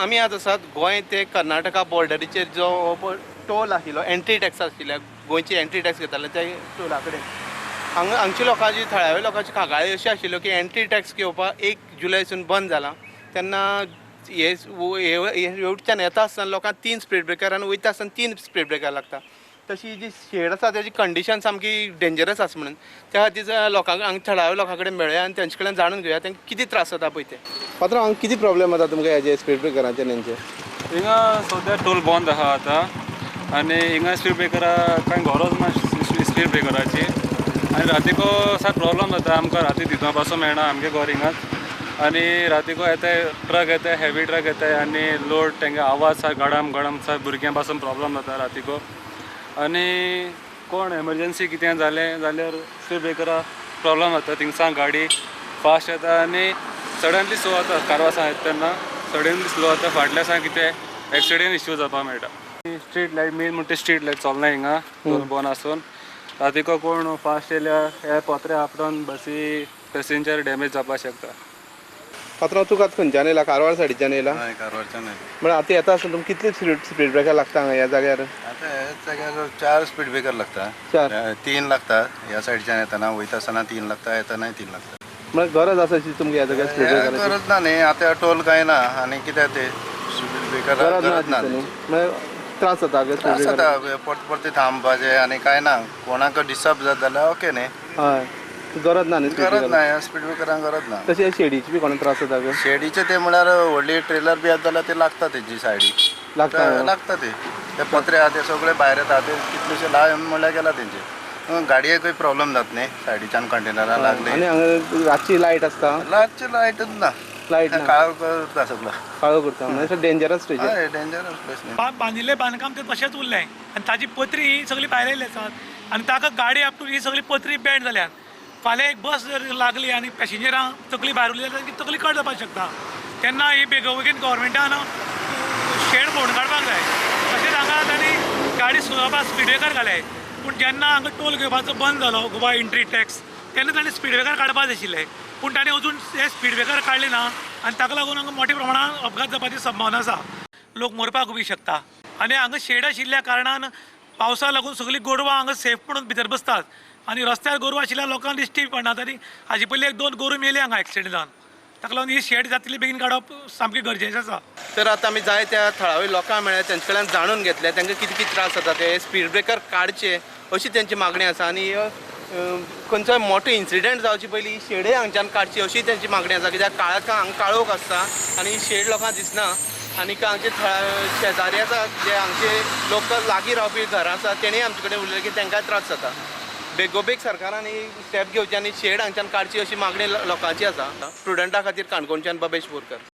आमी आज आसात गोंय ते कर्नाटका बॉर्डरीचेर जो टोल आशिल्लो, एंट्री टॅक्स आशिल्ल्या, गोंयची एंट्री टॅक्स घेताले त्या टोला कडेन हांगा हांगच्या लोकांची, थळाव्या लोकांची कागाळी अशी आशिल्ल्यो की एंट्री टॅक्स घेवपाक 1 जुलयसून बंद जाला. तेन्ना हे वटच्यान येता आसतना लोकांक 3 स्पीड ब्रेकर आनी वयता आसतना 3 स्पीड ब्रेकर लागता. तशी जी शेड आसा तेजी कंडिशन सामकी डेंजरस आसा म्हणून त्या खातीर लोकांक हांगा थळाव्या लोकां कडेन मेळया आनी तेंचे कडेन जाणून घेवया तांकां कितें त्रास जाता पळय ते. पात्रांव, हांगा कितें प्रॉब्लेम जाता तुमकां हेजे स्पीड ब्रेकरांचे नेमचे? हिंगा सद्या टोल बंद आहा आतां आनी हिंगा स्पीड ब्रेकरा कांय गरज ना स्पीड ब्रेकराची. आनी रातीको सारको प्रॉब्लम जाता आमकां, राती न्हिदपा पासून मेळना आमगे घर हिंगाच. आनी रातीको येताय ट्रक येताय, हेवी ट्रक येताय आनी लोड तेंगे आवाज सारको गडम गडम सारको भुरग्यां पासून प्रॉब्लम जाता रातीको. आनी कोण एमरजन्सी कितें जालें जाल्यार स्पीड ब्रेकरा प्रॉब्लम जाता, थिंगसान गाडी फास्ट येता आनी सडनली स्लो जाता. कारवासान येता तेन्ना सडनली स्लो जाता, फाटल्या सान कितें एक्सिडेंट इश्यू जावपाक मेळटा. स्ट्रीट लायट मेन म्हणटा स्ट्रीट लायट चलना हिंगा, टोल बंद आसून रातीको कोण फास्ट येयल्यार हे पत्रे आपटून बसी पॅसेंजर डॅमेज जावपाक शकता. पात्रांव, तुका खंयच्यान येयला? कारवार सायडीच्यान येयला? हय, कारवारच्यान येयला. म्हळ्यार आतां येता आसतना तुमकां कितले स्पीड ब्रेकर लागता हांगा ह्या जाग्यार? आतां ह्या जाग्यार 4 स्पीड ब्रेकर लागता. 4? 3 लागता ह्या सायडीच्यान येतना, वयता आसतना 3 लागता, येतनाय 3 लागता. म्हळ्यार गरज आसा अशी तुमकां ह्या जाग्यार स्पीड ब्रेकराची? गरज ना न्ही, आतां टोल कांय ना आनी कितें ते स्पीड ब्रेकर गरज ना. म्हळ्यार त्रास जाता? त्रास जाता, परत परते थांबपाचें आनी कांय ना, कोणाक डिस्टर्ब जाता जाल्यार ओके न्ही. हय, गरज ना न्ही? गरज ना, ह्या स्पीड ब्रेकरांक गरज ना. तशें शेडीचे बी कोणाक त्रास जाता? शेडीचे ते म्हळ्यार व्हडली ट्रेलर बी आसा जाल्यार ते लागता तेजी सायडी लागता, लागता ते ते पत्रे आहा ते सगळे भायर येता, ते कितलेशे लाय म्हणल्यार गेला तेंचे गाडयेकूय प्रॉब्लम जाता न्ही, सायडीच्यान कंटेनरां लागले. आनी हांगा रातची लायट आसता? रातची लायटूच ना, लायट काळो करता सगळो, काळो करता. म्हणजे डेंजरस प्लेस. हय, डेंजरस प्लेस न्ही. बांदिल्लें बांदकाम तें तशेंच उरलें आनी ताजी पत्री ही सगळी भायर आयिल्ली आसात आनी ताका गाडी आपटून ही सगळी पत्री बँड जाल्यात. फाल्यां एक बस जर लागली आनी पॅसेंजरांक तकली भायर उरली जाल्यार तांची तकली कट जावपाक शकता. तेन्ना ही बेगोबेगीन गव्हर्मेंटान शेड मोडून काडपाक जाय. तशेंच हांगा तांणी गाडी स्लो जावपाक स्पीड ब्रेकर घाले, पूण जेन्ना हांगा टोल घेवपाचो बंद जालो गोवा एंट्री टॅक्स तेन्ना तांणी स्पीड ब्रेकर काडपाक जाय आशिल्ले, पूण तांणी अजून हे स्पीड ब्रेकर काडले ना आनी ताका लागून हांगा मोठ्या प्रमाणान अपघात जावपाची संभावना आसा, लोक मरपाक बी शकता. आनी हांगा शेड आशिल्ल्या कारणान पावसाक लागून सगळीं गोरवां हांगा सेफ म्हणून भितर बसतात आनी रस्त्यार गोरवां आशिल्ल्या लोकांक दिश्टी पडनात. आनी हाजे पयलीं 1-2 गोरूं मेली हांगा एक्सिडेंट जावन, ताका लागून ही शेड जातली बेगीन काडप सामकें गरजेचें आसा. तर आतां आमी जाय त्या थळाव्या लोकांक मेळ्ळे, तेंचे कडल्यान जाणून घेतलें तांकां कितें कितें त्रास जाता, ते स्पीड ब्रेकर काडचे अशी तेंची मागणी आसा. आनी खंयचोय मोठो इन्सिडंट जावचे पयलीं ही शेडय हांगच्यान काडची अशी तेंची मागणी आसा, कित्याक काळखां हांगा काळोख आसता आनी ही शेड लोकांक दिसना. आनी हांगचे शेजारी आसा जे हांगचे लोक लागीं रावपी घरां आसा तेणेय आमचे कडेन उलयलें की तांकांय त्रास जाता. बेगोबेग सरकारान ही स्टेप घेवची आनी शेड हांगच्यान काडची अशी मागणी लोकांची आसा. स्टुडंटा खातीर काणकोणच्यान बबेश बोरकर.